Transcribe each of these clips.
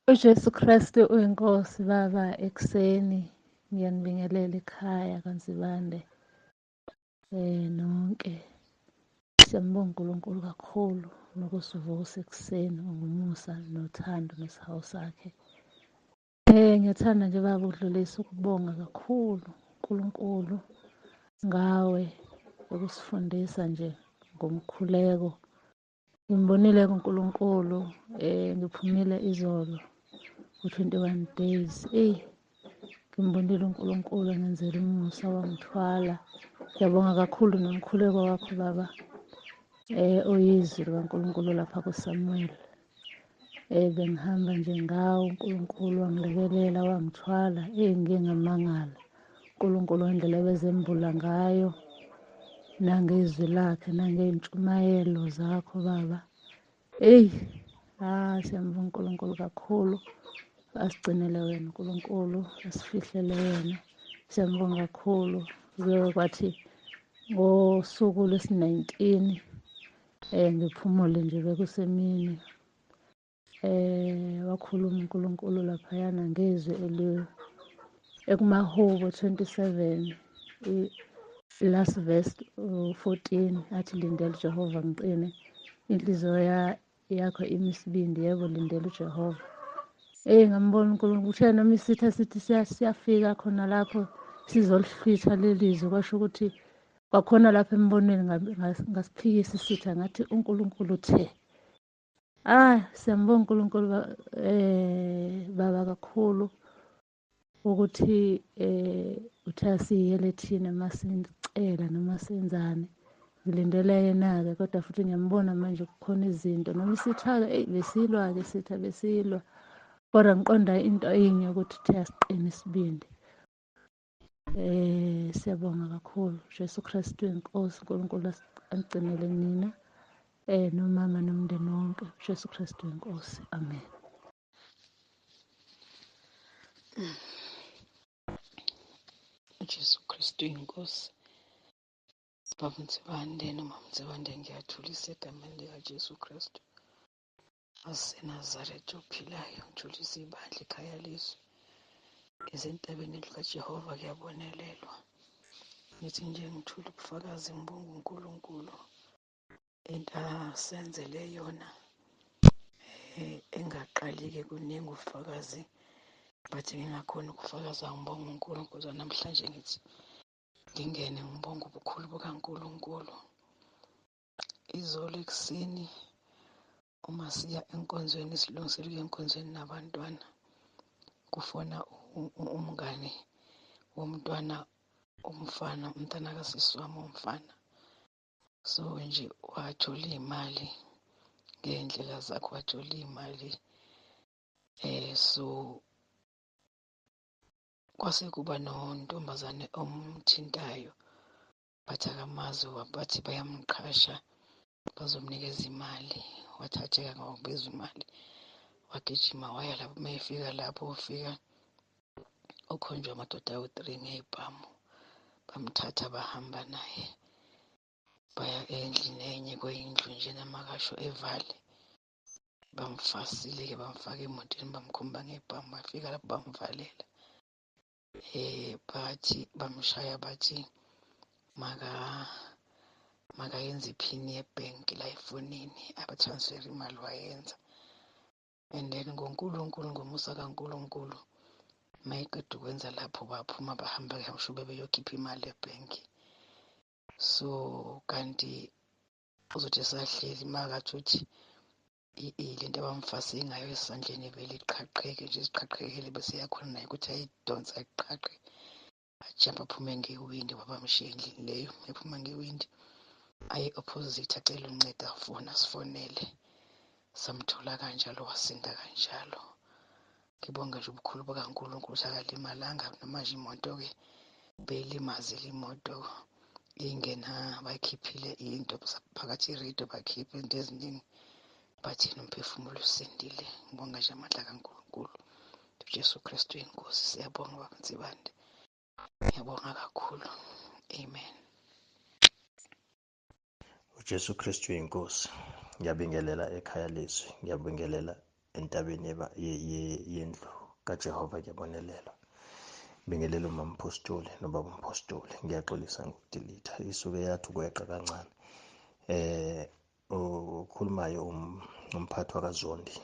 UJesu Kristu uyiNkosi baba ekuseni ngiyanibingelela ekhaya kaNsibande nonke. Siyambonga uNkulunkulu kakhulu nokusivusa ekuseni ngomusa nothando nesihawu sakhe. Ngiyathanda nje baba ukudlulisa ukubonga kakhulu uNkulunkulu ngawe ukusifundisa nje ngomkhuleko. Ngimbonile kuNkulunkulu ngiphumile izolo ku-21 days. Eyi ngimbonile uNkulunkulu engenzela umusa wangithwala. Ngiyabonga kakhulu nomkhuleko wakho baba oyizwi likaNkulunkulu lapha kuSamuel. Bengihamba nje ngawo uNkulunkulu wangilekelela wangithwala. Eyi ngike ngamangala uNkulunkulu ngendlela ebezembula ngayo nangezwi lakhe nangey'ntshumayelo zakho baba. Eyi siyambonga uNkulunkulu kakhulu, asigcinele wena uNkulunkulu, asifihlele wena. Siyambonga kakhulu. Kuye kwathi ngosuku lwesi-19 ngiphumule nje bekusemini wakhuluma uNkulunkulu laphayana ngezwi eli ekumahubo 27 last verse 14 athi lindela uJehova ngiqine inhliziyo yakho imisibindi, yebo lindela uJehova. Ngambona uNkulunkulu uthe noma isitha sithi siyafika khona lapho sizolihlwitha lelizwe, kwasho ukuthi kwakhona lapho embonweni ngasiphikisa isitha ngathi uNkulunkulu uthe. Siyambonga uNkulunkulu baba kakhulu ukuthi uthe asiyele thina masicela noma senzani. Ngilindele yena-ke kodwa futhi ngiyambona manje kukhona izinto noma isitha-ke eyi besilwa-ke isitha besilwa, kodwa ngiqonda into enye ukuthi uthe asiqine isibindi. Siyabonga kakhulu Jesu Kristu inkosi, uNkulunkulu agcinele nina nomama nomndeni wonke. Jesu Kristu inkosi, amen. Jesu Kristu inkosi. Baba Nsibande noma Nsibande, ngiyathulisa egameni likaJesu Kristu waseNazaretha ophilayo. Ngithulisa ibandla ekhaya lezwi ezintabeni likaJehova kuyabonelelwa. Ngithi nje ngithula ubufakazi, ngibonga uNkulunkulu into asenzele yona engaqali-ke kuningi ubufakazi, but ngingakhona ukufakaza. Ngibonga uNkulunkulu namhlanje, ngithi ngingene ngibonga ubukhulu bukaNkulunkulu. Izolo ekuseni uma siya enkonzweni, silungiselela ukuya enkonzweni nabantwana, kufona umngane womntwana umfana, umntana kasisi wami umfana. So nje wathola iy'mali ngey'ndlela zakhe, wathola iy'mali so kwase kuba nontombazane omthintayo bathi akamazi, bathi bayamqhasha bazomnikeza imali. Wathatheka ngokubiza imali, wagijima waya lapho. Uma efika lapho ufika ukhonjwa amadoda awu-3 ngey'bhamu, bamthatha bahamba naye baya endlini enye kweyindlu nje namakasho evale. Bamfasile-ke bamfaka emotweni bamkhomba ngebhamu, bafika lapho bamvalela. Bathi bamshaya bathi makayenze iphini yebhenki la efonini, abatransfer imali wayenza. And then ngoNkulunkulu, ngomusa kaNkulunkulu, mayeqeda ukwenza lapho baphuma bahamba-ke ngisho bebeyokhipha imali ebhenki. So kanti uzothi esahleli makathi uthi lento abamfase ngayo esandleni vele iqhaqheke nje, iziqhaqhekele bese yakhona naye ukuthi ayidonse ayiqhaqhe, ajampe aphume ngewindi, wabamshiya endlini leyo. Ephuma ngewindi aye opposite acele uncedo, afone asifonele, samthola kanjalo, wasinda kanjalo. Ngibonga nje ubukhulu bukaNkulunkulu ukuthi akalimalanga, noma nje imoto-ke beyilimazile imoto ingena, bayikhiphile into phakathi iradio, bakhipha izinto eziningi, bathi yena umphefumulo usindile. Ngibonga nje amandla kaNkulunkulu uJesu Kristu inkosi. Siyabonga baba Nsibande, ngiyabonga kakhulu, amen. uJesu Kristu inkosi. Ngiyabingelela ekhaya lezwi, ngiyabingelela Entabeni yendlu kaJehova kuyabonelelwa. Bingelela umama umpostoli nobaba umpostoli. Ngiyaxolisa ngokudelete, isuke yathi ukweqa kancane. Okhulumayo umphathi wakaZondi.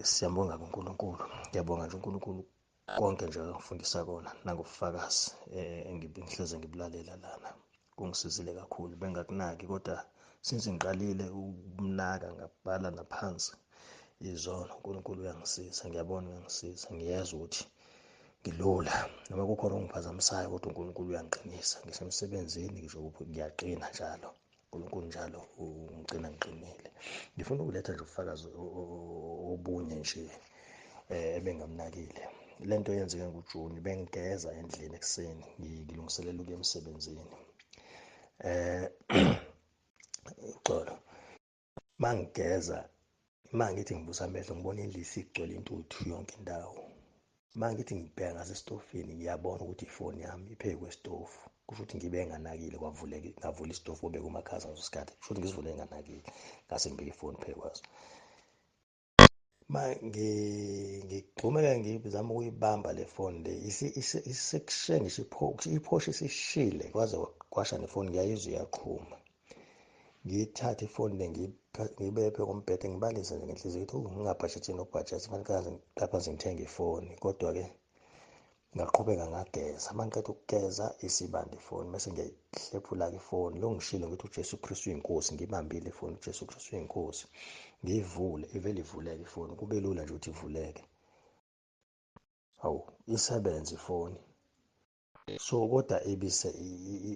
Siyambonga kuNkulunkulu. Ngiyabonga nje uNkulunkulu konke nje angifundisa kona nangobufakazi engihleze ngibulalela lana. Kungisizile kakhulu, bengakunaki kodwa since ngiqalile ukumnaka ngabhala naphansi izono, uNkulunkulu uyangisiza, ngiyabona uyangisiza, ngiyezwa ukuthi ngilula noma kukhona okungiphazamisayo kodwa uNkulunkulu uyangiqinisa. Ngisemsebenzini ngisho kuphi ngiyaqina njalo, uNkulunkulu njalo ungigcina ngiqinile. Ngifuna ukuletha nje ubufakazi obunye nje ebengamnakile. Lento yenzeke ngoJuni, bengigeza endlini ekuseni ngilungiselela ukuya emsebenzini. Uxolo, mangigeza mangithi ngivusa amehlo ngibona indlu isigcwele intuthu yonke indawo. Mangithi ngibheka ngasesitofini ngiyabona ukuthi ifoni yami iphezu kwesitofu, kusho ukuthi ngibe nganakile, kwavuleka ngavula isitofu obeka umakhaza ngaleso sikhathi, kusho ukuthi ngisivule nganakile ngase ngibeka ifoni phezu kwaso. Ma ngigxumeke ngizama ukuyibamba le foni le, isekushe ngisho iphoshe isishile kwaze kwasha nefoni, ngiyayizwa iyaqhuma. Ngiyithathe ifoni le ngiyibeke phezu kombhede, ngibalise nje ngenhliziyo ukuthi ngingabhajethi nokubhajetha, fanele kaze ngiqapha nje ngithenge ifoni. Kodwa-ke ngaqhubeka ngageza, uma ngiqeda ukugeza isibanda ifoni, bese ngiyayihlephula-ke ifoni. Lo ngishilo ngithi uJesu Kristu uyinkosi, ngibambile ifoni, uJesu Kristu uyinkosi. Ngiyivule, ivele ivuleke ifoni, kube lula nje ukuthi ivuleke. Hawu, isebenze ifoni. So kodwa ibise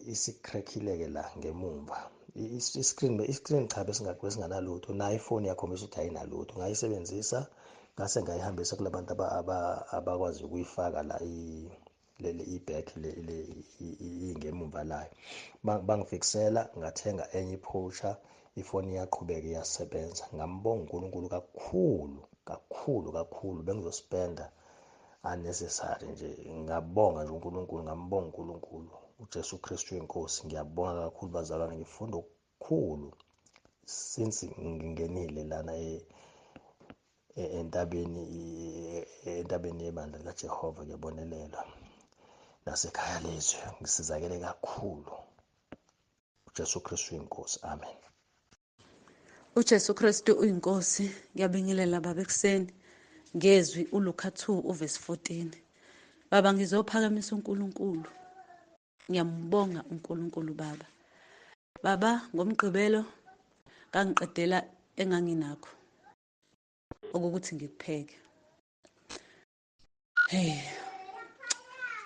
isikrekhile-ke la ngemumva. I-screen cha besinganalutho, nayo ifoni yakhombisa ukuthi ayinalutho. Ngayisebenzisa ngase ngayihambisa kulabantu abakwazi ukuyifaka la leli i-back le ingemumva layo. Bangifikisela ngathenga enye iphusha, ifoni iyaqhubeka iyasebenza. Ngambonga uNkulunkulu kakhulu kakhulu kakhulu, bengizospenda unnecessary nje. Ngabonga nje uNkulunkulu, ngambonga uNkulunkulu uJesu Kristu inkosi. Ngiyabonga kakhulu bazalwane, ngifunda okukhulu since ngingenile lana entabeni yebandla likaJehova kuyabonelelwa nasekhaya lezwe. Ngisizakele kakhulu. uJesu Kristu inkosi. Amen. uJesu Kristu uyinkosi. Ngiyabingelela baba ekuseni ngezwi uLuka 2 uverse 14. Baba ngizophakamisa uNkulunkulu. Ngiyambonga uNkulunkulu baba. Baba ngomgqibelo ngangiqedela enganginakho okukuthi ngikupheke. Hey.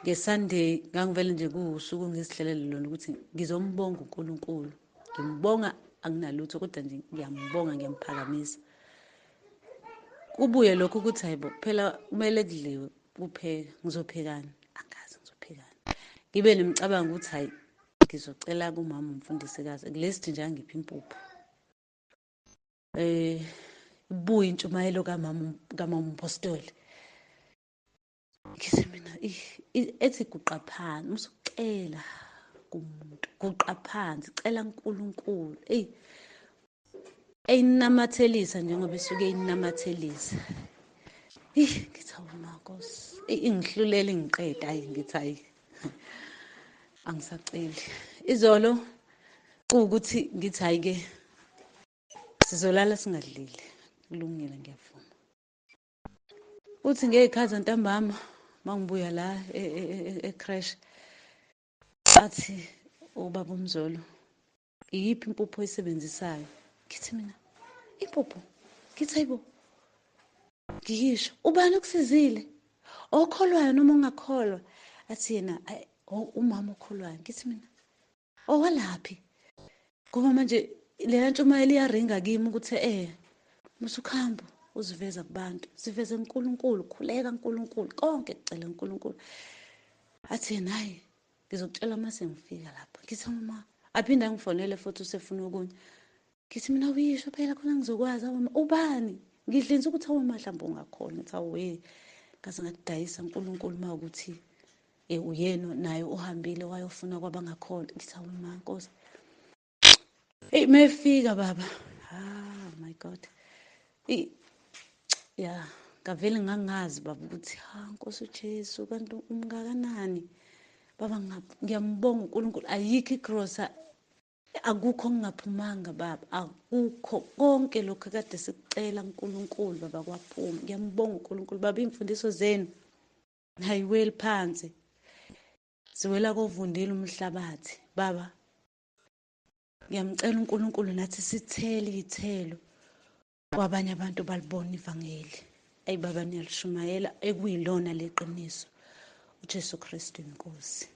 NgeSunday ngangivele nje kuwusuku ngizihlelele lona ukuthi ngizombonga uNkulunkulu. Ngimbonga anginalutho kodwa nje ngiyambonga, ngiyamphakamisa. Kubuye lokho ukuthi hayibo phela kumele kudliwe kupheka, ngizophekani? Angazi ngizophekani. Ngibe nemicabango ukuthi hayi ngizocela kumama umfundisikazi at least nje angiphe impuphu. Ibuye intshumayelo kamama umpostoli. Ngithi mina ethi guqa phansi, musukucela kumuntu, guqa phansi, cela uNkulunkulu. Eyi eyinamathelisa njengoba isuke inamathelisa. Ngithi awu Nkosi, ingihlulela ingiqeda, hayi ngithi hayi angisaceli. Izolo kuwukuthi ngithi hayi ke sizolala singadlile, kulungile ngiyavuma. Uthi ngey'khathi ntambama mangibuya la e-creche, athi ubaba uMzolo, iyiphi impuphu oyisebenzisayo? Ngithi mina impuphu, ngithi hayibo, ngiyisho ubani okusizile, okholwayo noma ongakholwa? Athi yena umama okholwayo. Ngithi mina owalaphi? Ngoba manje leya ntshumayelo iyaringa kimi ukuthi musukuhamba uziveza kubantu, siveze uNkulunkulu, khuleka uNkulunkulu, konke kucela uNkulunkulu. Athi yena hayi ngizokutshela uma sengifika lapha. Ngithi mama, aphinde angifonele futhi usefuna okunye. Ngithi mina uyisho phela khona ngizokwazi, awu ubani? Ngidlinza ukuthi awu mhlawumbe ungakhona. Ngithi awu we, ngaze ngakudayisa uNkulunkulu uma ukuthi uyena naye uhambile wayofuna kwabangakholwa. Ngithi awu ma Nkosi. Hey mefika baba, ah my God. Ya, ngavele ngangazi baba ukuthi ha Nkosi uJesu kanti umngakanani baba. Ngiyambonga uNkulunkulu, ayikho igrosa, akukho okungaphumanga baba, akukho. Konke lokhu kade sikucela uNkulunkulu baba kwaphuma. Ngiyambonga uNkulunkulu baba, iy'mfundiso zenu ayiweli phansi, ziwela kovundile umhlabathi baba. Ngiyamcela uNkulunkulu nathi sithele iy'thelo kwabanye abantu balibona ivangeli. Ayi baba, niyalishumayela ekuyilona leqiniso, uJesu Kristu inkosi.